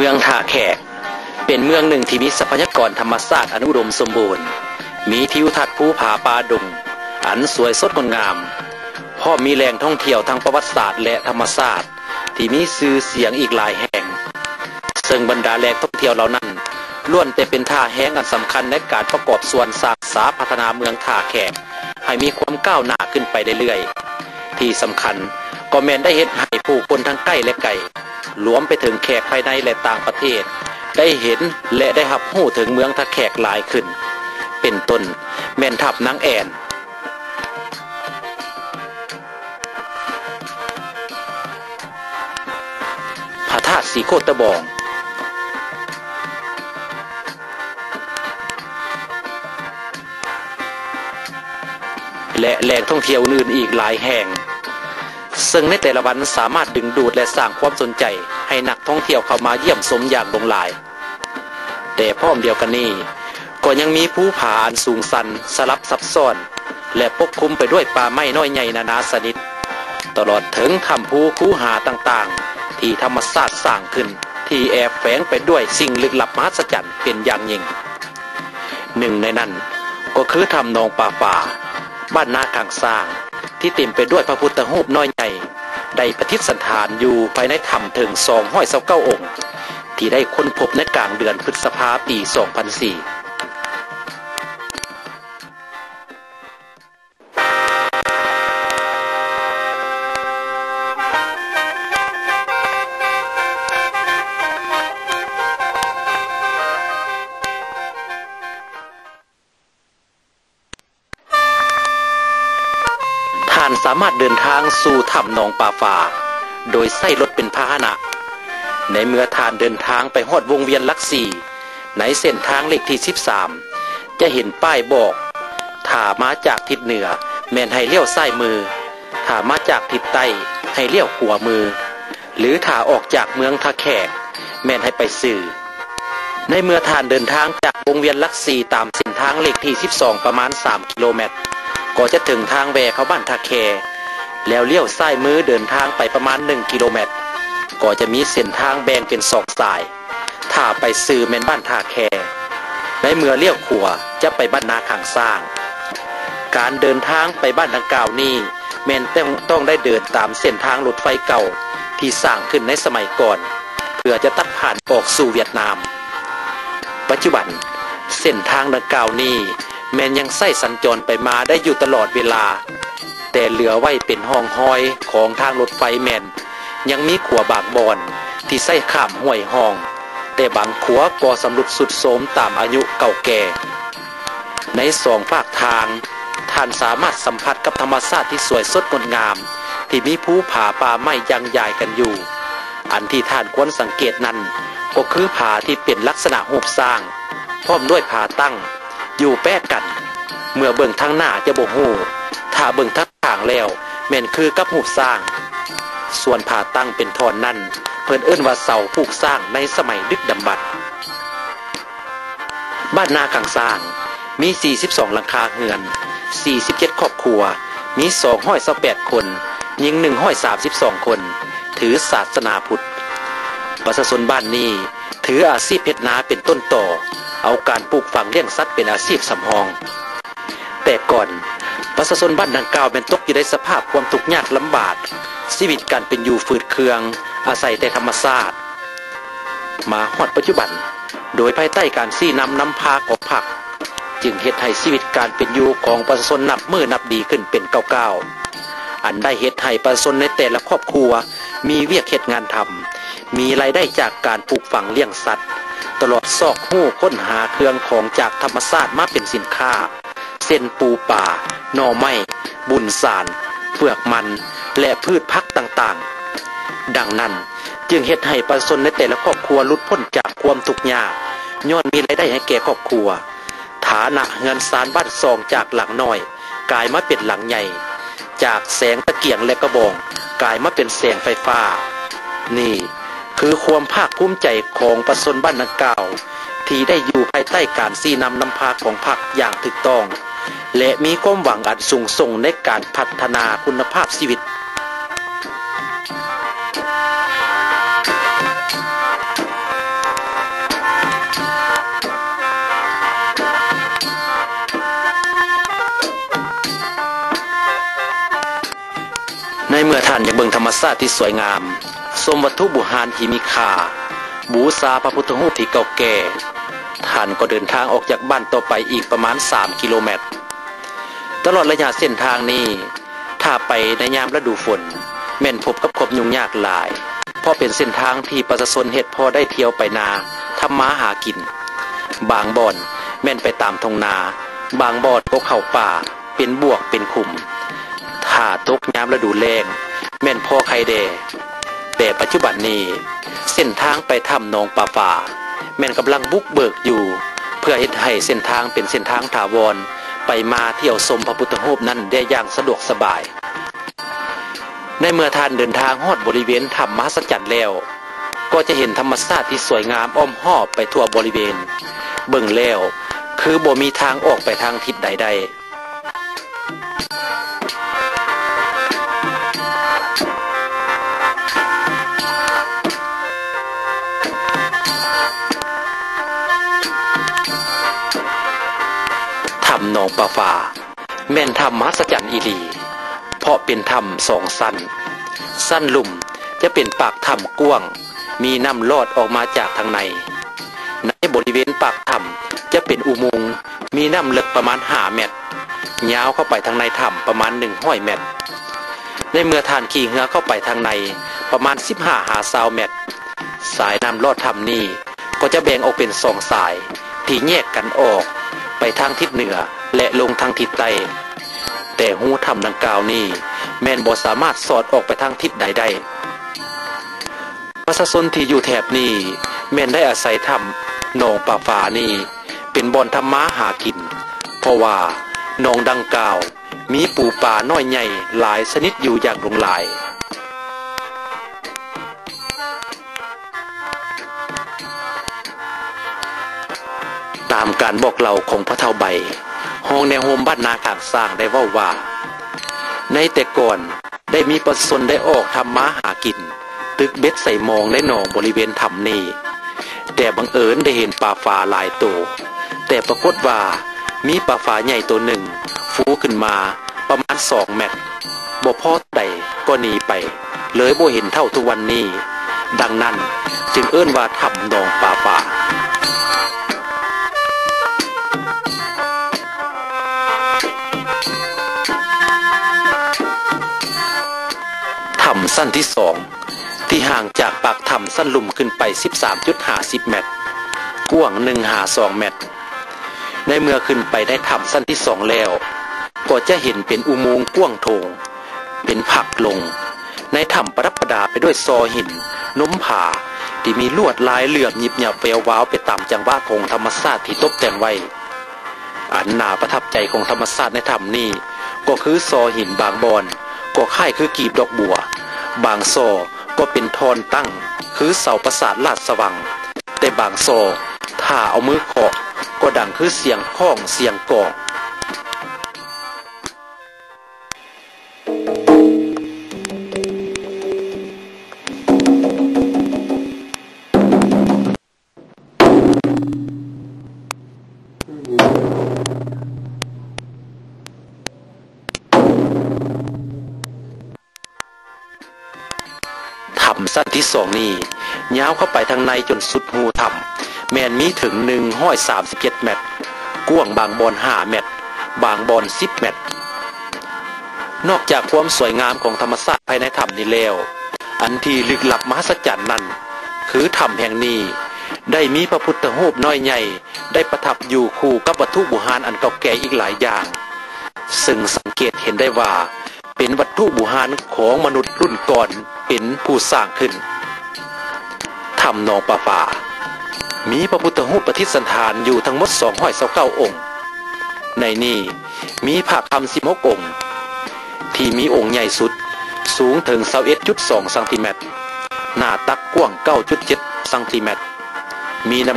ມືອງທ່າແຂກ ເປັນເມືອງໜຶ່ງທີ່ມີຊັບພະຍາກອນທຳມະຊາດອັນອຸດົມສົມບູນ, ມີທິວທັດພູຜາປ່າດົງອັນສວຍສົດງົດງາມ, ພ້ອມມີແຫຼ່ງທ່ອງທ່ຽວທາງປະຫວັດສາດ ແລະ ທຳມະຊາດທີ່ມີຊື່ສຽງອີກຫຼາຍແຫ່ງ, ເຊິ່ງບັນດາແຫຼ່ງທ່ອງທ່ຽວເຫຼົ່ານັ້ນ ລ້ວນແຕ່ເປັນທ່າແຮງອັນສຳຄັນໃນການປະກອບສ່ວນສ້າງສາພັດທະນາເມືອງທ່າແຂກໃຫ້ມີຄວາມກ້າວໜ້າຂຶ້ນໄປເລື້ອຍໆ. ທີ່ສຳຄັນກໍແມ່ນໄດ້ເຮັດໃຫ້ຜູ້ຄົນທັງໃກ້ ແລະ ໄກ, ລວມໄປເຖິງແຂກພາຍໃນ ແລະ ຕ່າງປະເທດ ໄດ້ເຫັນ ແລະ ໄດ້ຮັບຮູ້ເຖິງເມືອງທ່າແຂກຫຼາຍຂຶ້ນ, ເປັນຕົ້ນແມ່ນຖ້ຳນາງແອ່ນ, ພະທາດສີໂຄດຕະບອງ ແລະ ແຫຼ່ງທ່ອງທ່ຽວອື່ນໆອີກຫຼາຍແຫ່ງ, ເຊິ່ງໃນແຕ່ລະວັນສາມາດດຶງດູດ ແລະ ສ້າງຄວາມສົນໃຈໃຫ້ນັກທ່ອງທ່ຽວເຂົ້າມາຢ້ຽມຊົມຢ່າງຫຼວງຫຼາຍ. ແຕ່ພ້ອມດຽວກັນນີ້ ກໍຍັງມີພູຜາອັນສູງຊັນ, ສະຫຼັບຊັບຊ້ອນ ແລະ ປົກຄຸມໄປດ້ວຍປ່າໄມ້ນ້ອຍໃຫຍ່ນານາຊະນິດ, ຕະຫຼອດເຖິງຖ້ຳພູຄູຫາຕ່າງໆ ທີ່ທຳມະຊາດສ້າງຂຶ້ນ ທີ່ແອບແຝງໄປດ້ວຍສິ່ງລຶກລັບມະຫັດສະຈັນເປັນຢ່າງຍິ່ງ. ໜຶ່ງໃນນັ້ນກໍຄືຖ້ຳໜອງປາຝາ, ບ້ານນາຂ້າງຊ້າງ ທີ່ເຕັມໄປດ້ວຍພະພຸດທະຮູບນ້ອຍໃຫຍ່ ໄດ້ປະດິດສັນຖານຢູ່ພາຍໃນຖ້ຳເຖິງສອງຮ້ອຍຊາວເກົ້າອົງ ທີ່ໄດ້ຄົ້ນພົບໃນກາງເດືອນພຶດສະພາ ປີສອງພັນສີ່. ທ່ານສາມາດເດີນທາງສູ່ຖ້ຳໜອງປາຝາ ໂດຍໃຊ້ລົດເປັນພາຫະນະ. ໃນເມື່ອທ່ານເດີນທາງໄປຮອດວົງວຽນຫຼັກສີ່ ໃນເສັ້ນທາງເລກທີສິບສາມ ຈະເຫັນປ້າຍບອກ, ຖ້າມາຈາກທິດເໜືອ ແມ່ນໃຫ້ລ້ຽວຊ້າຍມື, ຖ້າມາຈາກທິດໃຕ້ ໃຫ້ລ້ຽວຂວາມື. ຫຼືຖ້າອອກຈາກເມືອງທ່າແຂກ ແມ່ນໃຫ້ໄປຊື່. ໃນເມື່ອທ່ານເດີນທາງຈາກວົງວຽນຫຼັກສີ່ ຕາມເສັ້ນທາງເລກທີສິບສອງ ປະມານສາມກິໂລແມັດ ກໍຈະເຖິງທາງແວ່ເຂົ້າບ້ານທ່າແຄ, ແລ້ວລ້ຽວຊ້າຍມືເດີນທາງໄປປະມານໜຶ່ງກິໂລແມັດ ກໍຈະມີເສັ້ນທາງແບ່ງເປັນສອງສາຍ. ຖ້າໄປຊື່ແມ່ນບ້ານທ່າແຄ, ໃນເມື່ອລ້ຽວຂວາຈະໄປບ້ານນາຂ້າງຊ້າງ. ການເດີນທາງໄປບ້ານດັ່ງກ່າວນີ້ ແມ່ນຕ້ອງ ຕ້ອງໄດ້ເດີນຕາມເສັ້ນທາງລົດໄຟເກົ່າທີ່ສ້າງຂຶ້ນໃນສະໄໝກ່ອນ ເພື່ອຈະຕັດຜ່ານອອກສູ່ຫວຽດນາມ. ປັດຈຸບັນເສັ້ນທາງດັ່ງກ່າວນີ້ແມ່ນຍັງໃຊ້ສັນຈອນໄປມາໄດ້ຢູ່ຕະຫຼອດເວລາ, ແຕ່ເຫຼືອໄວ້ເປັນຮ່ອງຮອຍຂອງທາງລົດໄຟແມ່ນ ຍັງມີຂົວບາງບ່ອນທີ່ໃຊ້ຂ້າມຫ້ວຍຮ່ອງ, ແຕ່ບາງຂົວກໍຊຳລຸດຊຸດໂຊມຕາມອາຍຸເກົ່າແກ່. ໃນສອງຟາກທາງ, ທ່ານສາມາດສຳຜັດກັບທຳມະຊາດທີ່ສວຍສົດງົດງາມ ທີ່ມີພູຜາປ່າໄມ້ຢັ່ງໃຫຍ່ກັນຢູ່. ອັນທີ່ທ່ານຄວນສັງເກດນັ້ນ ກໍຄືຜາທີ່ເປັນລັກສະນະຮູບຊ້າງ ພ້ອມດ້ວຍຜາຕັ້ງ ຢູ່ແປະກັນ. ເມື່ອເບິ່ງທາງໜ້າຈະບໍ່ຮູ້, ຖ້າເບິ່ງທາງຂ້າງແລ້ວແມ່ນຄືກັບຮູບຊ້າງ. ສ່ວນຜາຕັ້ງເປັນທ່ອນນັ້ນ ເພິ່ນເອີ້ນວ່າເສົາຜູກຊ້າງໃນສະໄໝດຶກດຳບັນ. ບ້ານນາຂ້າງຊ້າງ ມີສີ່ສິບສອງຫຼັງຄາເຮືອນ, ສີ່ສິບເຈັດຄອບຄົວ, ມີສອງຮ້ອຍຊາວແປດຄົນ, ຍິງໜຶ່ງຮ້ອຍສາມສິບສອງຄົນ, ຖືສາສະໜາພຸດ. ປະຊາຊົນບ້ານນີ້ ຖືອາຊີບເຮັດນາເປັນຕົ້ນຕໍ, ເອົາການປູກຝັງລ້ຽງສັດເປັນອາຊີບສຳຮອງ. ແຕ່ກ່ອນ ປະຊາຊົນບ້ານດັ່ງກ່າວແມ່ນຕົກຢູ່ໃນສະພາບຄວາມທຸກຍາກລຳບາກ, ຊີວິດການເປັນຢູ່ຝືດເຄືອງ, ອາໄສແຕ່ທຳມະຊາດ. ມາຮອດປັດຈຸບັນ, ໂດຍພາຍໃຕ້ການຊີ້ນຳນຳພາຂອງພັກ, ຈຶ່ງເຮັດໃຫ້ຊີວິດການເປັນຢູ່ຂອງປະຊາຊົນນັບມື້ນັບດີຂຶ້ນເປັນກ້າວໆ, ອັນໄດ້ເຮັດໃຫ້ປະຊາຊົນໃນແຕ່ລະຄອບຄົວມີວຽກເຮັດງານທຳ, ມີລາຍໄດ້ຈາກການປູກຝັງລ້ຽງສັດ, ຕະຫຼອດຊອກຮູ້ຄົ້ນຫາເຄື່ອງຂອງຈາກທຳມະຊາດມາເປັນສິນຄ້າ, ເຊັ່ນ ປູປາ, ໜໍ່ໄມ້, ບຸນສານ, ເປືອກມັນ ແລະ ພືດຜັກຕ່າງໆ. ດັ່ງນັ້ນ, ຈຶ່ງເຮັດໃຫ້ປະຊາຊົນໃນແຕ່ລະຄອບຄົວຫຼຸດພົ້ນຈາກຄວາມທຸກຍາກ, ຍ້ອນມີລາຍໄດ້ໃຫ້ແກ່ຄອບຄົວ. ຖານະເຮືອນຊານບ້ານຊ່ອງຈາກຫຼັງນ້ອຍກາຍມາເປັນຫຼັງໃຫຍ່, ຈາກແສງຕະກຽງ ແລະ ກະບອງ ກາຍມາເປັນແສງໄຟຟ້າ. ນີ້ຄືຄວາມພາກພູມໃຈຂອງປະຊາຊົນບ້ານດັ່ງກ່າວ ທີ່ໄດ້ຢູ່ພາຍໃຕ້ການຊີ້ນຳນຳພາຂອງພັກຢ່າງຖືກຕ້ອງ ແລະ ມີຄວາມຫວັງອັນສູງສົ່ງໃນການພັດທະນາຄຸນນະພາບຊີວິດ. ໃນເມື່ອທ່ານຢາກເບິ່ງທຳມະຊາດທີ່ສວຍງາມ, ຊົມວັດຖຸບູຮານທີ່ມີຄ່າ, ບູຊາພະພຸດທະຮູບທີ່ເກົ່າແກ່, ທ່ານກໍເດີນທາງອອກຈາກບ້ານຕໍ່ໄປອີກປະມານສາມກິໂລແມັດ. ຕະຫຼອດໄລຍະເສັ້ນທາງນີ້, ຖ້າໄປໃນຍາມລະດູຝົນ, ແມ່ນພົບກັບຄວາມຫຍຸ້ງຍາກຫຼາຍ, ເພາະເປັນເສັ້ນທາງທີ່ປະຊາຊົນເຮັດພໍໄດ້ທ່ຽວໄປນາ, ທຳມາຫາກິນ. ບາງບ່ອນແມ່ນໄປຕາມທົ່ງນາ, ບາງບ່ອນກໍເຂົ້າປ່າ, ເປັນບວກເປັນຂຸມ. ຖ້າຕົກຍາມລະດູແລ້ງ, ແມ່ນພໍໄຄແດ່. ແຕ່ປັດຈຸບັນນີ້, ເສັ້ນທາງໄປຖ້ຳໜອງປາຝາ ແມ່ນກຳລັງບຸກເບີກຢູ່ ເພື່ອເຮັດໃຫ້ເສັ້ນທາງເປັນເສັ້ນທາງຖາວອນ ໄປມາທ່ຽວຊົມພະພຸດທະຮູບນັ້ນໄດ້ຢ່າງສະດວກສະບາຍ. ໃນເມື່ອທ່ານເດີນທາງຮອດບໍລິເວນຖ້ຳມະຫັດສະຈັນແລ້ວ, ກໍຈະເຫັນທຳມະຊາດທີ່ສວຍງາມອ້ອມຮອບໄປທົ່ວບໍລິເວນ. ເບິ່ງແລ້ວ ຄືບໍ່ມີທາງອອກໄປທາງທິດໃດໄດ້. ຖ້ຳໜອງປາຝາ ແມ່ນຖ້ຳມະຫັດສະຈັນອີ່ຫຼີ, ເພາະເປັນຖ້ຳສອງຊັ້ນ. ຊັ້ນລຸ່ມຈະເປັນປາກຖ້ຳກວ້າງ, ມີນ້ຳລອດອອກມາຈາກທາງໃນ. ໃນບໍລິເວນປາກຖ້ຳຈະເປັນອຸໂມງ, ມີນ້ຳເລິກປະມານຫ້າແມັດ, ຍາວເຂົ້າໄປທາງໃນຖ້ຳປະມານໜຶ່ງຮ້ອຍແມັດ. ໃນເມື່ອທ່ານຂີ່ເຮືອເຂົ້າໄປທາງໃນປະມານສິບຫ້າຫາຊາວແມັດ, ສາຍນ້ຳລອດຖ້ຳນີ້ກໍຈະແບ່ງອອກເປັນສອງສາຍ ທີ່ແຍກກັນອອກໄປທາງທິດເໜືອ ແລະ ລົງທາງທິດໃຕ້. ແຕ່ຮູຖ້ຳດັ່ງກ່າວນີ້ແມ່ນບໍ່ສາມາດສອດອອກໄປທາງທິດໃດໄດ້. ປະຊາຊົນທີ່ຢູ່ແຖບນີ້ແມ່ນໄດ້ອາໄສຖ້ຳໜອງປາຝານີ້ເປັນບ່ອນທຳມາຫາກິນ, ເພາະວ່າໜອງດັ່ງກ່າວມີປູປານ້ອຍໃຫຍ່ຫຼາຍຊະນິດຢູ່ຢ່າງຫຼວງຫຼາຍ. ຕາມການບອກເລົ່າຂອງພໍ່ເຖົ້າໃບ, ຮອງແນວໂຮມບ້ານນາຂ້າງຊ້າງ ໄດ້ເວົ້າວ່າ ໃນແຕ່ກ່ອນໄດ້ມີປະຊາຊົນໄດ້ອອກທຳມາຫາກິນ, ຕຶກເບັດໃສ່ມອງໃນໜອງບໍລິເວນຖ້ຳນີ້, ແຕ່ບັງເອີນໄດ້ເຫັນປາຝາຫຼາຍໂຕ, ແຕ່ປາກົດວ່າມີປາຝາໃຫຍ່ໂຕໜຶ່ງຟູຂຶ້ນມາ ປະມານສອງແມັດ, ບໍ່ພໍເທົ່າໃດກໍໜີໄປ, ເລີຍບໍ່ເຫັນເທົ່າທຸກວັນນີ້. ດັ່ງນັ້ນຈຶ່ງເອີ້ນວ່າຖ້ຳໜອງປາຝາ. ຖ້ຳຊັ້ນທີສອງ ທີ່ຫ່າງຈາກປາກຖ້ຳຊັ້ນລຸ່ມຂຶ້ນໄປສິບສາມຈຸດຫ້າສິບແມັດ, ກວ້າງໜຶ່ງຫາສອງແມັດ. ໃນເມື່ອຂຶ້ນໄປໃນຖ້ຳຊັ້ນທີສອງແລ້ວ, ກໍຈະເຫັນເປັນອຸໂມງກວ້າງໂຖງ, ເປັນຜັກລົງ. ໃນຖ້ຳປະດັບປະດາໄປດ້ວຍສໍຫີນນົມຜາ ທີ່ມີລວດລາຍເຫຼື້ອມຍິບຫຍັບແວວວາວໄປຕາມຈັງຫວະຂອງທຳມະຊາດທີ່ຕົບແຕ່ງໄວ້. ອັນໜ້າປະທັບໃຈຂອງທຳມະຊາດໃນຖ້ຳນີ້ ກໍຄືສໍຫີນບາງບ່ອນກໍຄ້າຍຄືກີບດອກບົວ, ບາງສໍກໍເປັນທ່ອນຕັ້ງຄືເສົາປາສາດລາດສະວັງ, ແຕ່ບາງສໍຖ້າເອົາມືເຄາະກໍດັງຄືສຽງຄ້ອງສຽງກອງ. ຖ້ຳຊັ້ນທີສອງນີ້ ຍາວເຂົ້າໄປທາງໃນຈົນສຸດຮູຖ້ຳ ແມ່ນມີເຖິງໜຶ່ງຮ້ອຍສາມສິບເຈັດແມັດ, ກວ້າງບາງບ່ອນຫ້າແມັດ, ບາງບ່ອນສິບແມັດ. ນອກຈາກຄວາມສວຍງາມຂອງທຳມະຊາດພາຍໃນຖ້ຳນີ້ແລ້ວ, ອັນທີ່ລຶກລັບມະຫັດສະຈັນນັ້ນ ຄືຖ້ຳແຫ່ງນີ້ໄດ້ມີພະພຸດທະຮູບນ້ອຍໃຫຍ່ ໄດ້ປະທັບຢູ່ຄູ່ກັບວັດຖຸບູຮານອັນເກົ່າແກ່ອີກຫຼາຍຢ່າງ, ເຊິ່ງສັງເກດເຫັນໄດ້ວ່າເປັນວັດຖຸບູຮານຂອງມະນຸດລຸ້ນກ່ອນເປັນຜູ້ສ້າງຂຶ້ນ. ຖ້ຳໜອງປາຝາ ມີພະພຸດທະຮູບປະດິດສະຖານຢູ່ທັງໝົດສອງຮ້ອຍຊາວເກົ້າອົງ. ໃນນີ້ມີພະຄຳສິບຫົກອົງ ທີ່ມີອົງໃຫຍ່ສຸດສູງເຖິງຊາວເອັດຈຸດສອງຊັງຕີແມັດ, ໜ້າຕັກກວ້າງເກົ້າຈຸດເຈັດຊັງຕີແມັດ, ມີນ້ຳ